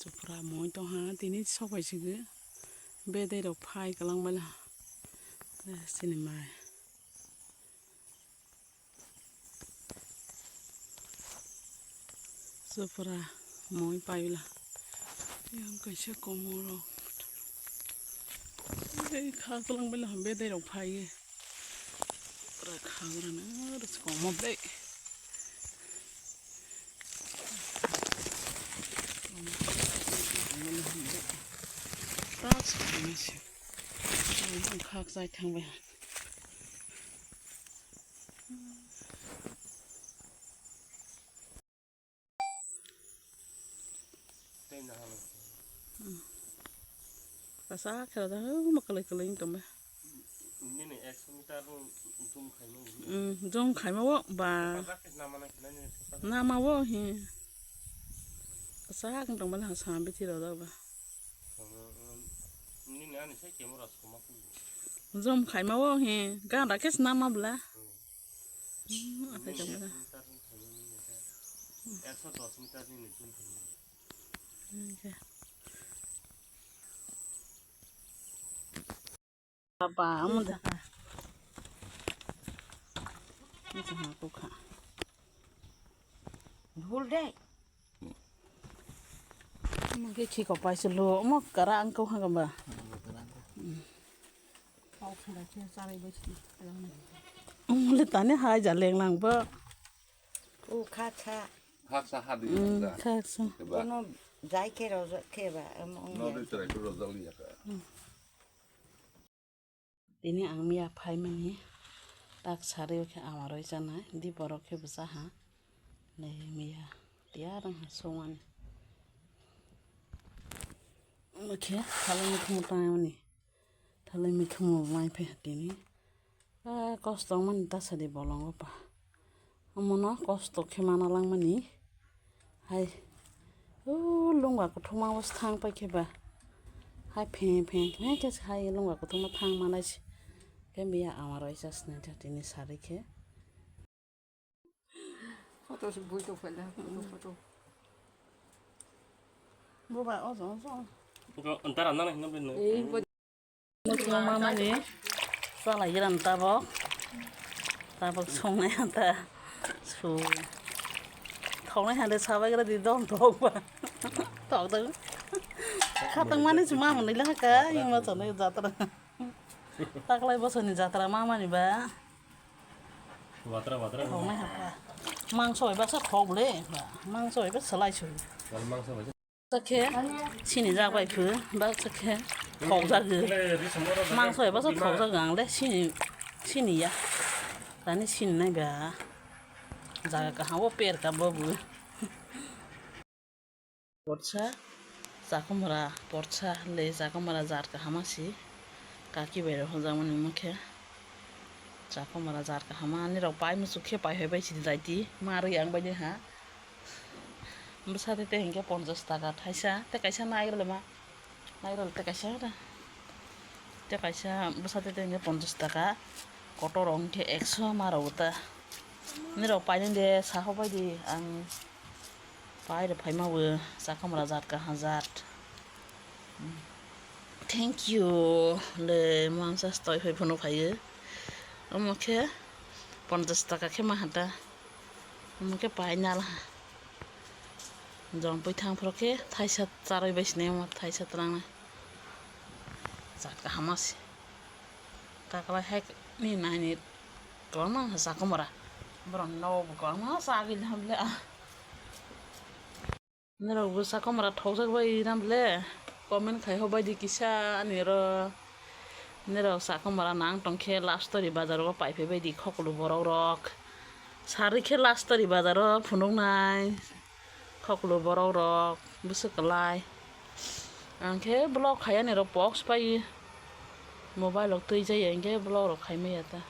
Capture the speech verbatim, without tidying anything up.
Chopra moi tong ha, tini sok bai sigi. Bedai rok phai kwlang bai la. Eh, sini mai. Chopra moi pai la. Yang kaisa komoro. Ei kha kwlang bai la, bedai rok phai. Pura khagra na, rwchapangma bai. Tak sakma se. Khak chai thang bai. Kasa khe rwjak, ma kwlwi kwlwi wng tongma. Nini ekso meter zoom khaima wngwi. Hmm, zoom khaima o ba. Kasa khe nama na khe nani kasa. Nama o he. Kasa khe tongma le ha sa bithi rwjak ba. Nini ani sai camera soma khe. Zoom khaima o he, gana khe se nama bwla. Hmm. Hmm, athai tongma le. Ekso dos meter ni nini zoom khaima. Hingke. Baba, amo da. Ito ha, kukha. Bhul de. Amo ke khi ko paisa lo, amo kara ang kau ha ba. Amo le tani hai ja leng lang ba. O kha kha. Haksa hadi. Mm, nangda. Haksa. Eba. Kono jai khe rojak khe ba, amo no ya. Dui trai ko rojak liya ka. Mm. Tini ang miya phaimani tak sari o khe ama roi chanai, di borok khe bwsa ha. Nei miya tiyar wng ha songmani. Omo khe thalai mikhumu tangmani. Thalai mikhumu mai phe tini. Ah, kosto wngmani ta sadi bolongo pa. Omono kosto khe mana langmani. Hai. O lungba kuthukma o thang pai khe ba. Hai phe phe phe khe hai lungba kuthukma thang manai se. Khe miya ama roi chasnai ta tini sari khe. Photo se bui to phaila, photo, photo. Boba, ojo, ojo. Ko antara nana hinam le no. Ei, bo- Muchung mamani salai giran tabok. Tabok songnai anta su. Thoknai hande sabai gira di dom thok ba. Thok dong. Khatang mani chuma mani le haka, yung ma chonai jatra. Taklai bosoni jatra mamani ba. Watra, watra. Thoknai hapa. Mangso bai baksa thok le. Mangso bai baksa lai su. Wal mangso bai. Baksa khe sini jak bai phu. Baksa khe thok jak. Mangso bai baksa thok jak ang le sini, sini ya. Tani sini nai ba. Jaga kaham o per ka babu. Porsa, chakomora, porsa le chakomora jat kahama si, kaki bai rok hwnjakmani omo khe, chakomora jat kahama, ani rok pai muchuk khe pai hai bai sidi daiti, ma rwi ang bai de ha, bwsa tete hinkhe ponchas taka thaisa, tei kaisa nai rwlema. Nairok tei kaisa da. Tei kaisa bwsa tei tei ponchas taka. Kotor rok hinkhe ekso ma rok ta. Nirok painani de saho bai di ang pai rok phaima bo chakomora jat kaham jat. Thank you le mansa stoi phai phano phaiyo. Omo khe ponchas taka khe ma hata. Omo khe painal ha. Jong pui thang phoro khe thaisa charwi bai sinai omo thaisa twlangnai. Jat kaham se. Taklai hai ni nai ni kwbangma chakomora. Borok no bo kwbangma chagwi hamle ah. Norok bo chakomora thokjak bai ram le comment khai hobai di kisa ani oro. Norok chakomora nang tong khe last story bazar o pai phai bai di khoklo borok rok. Sari khe last story bazar o phunuk nai. Khoklo borok rok bwswk kwlai. Ang khe vlog khai ani rok box pai mobile rok twi jaya hinkhe vlog rok khai maya ta.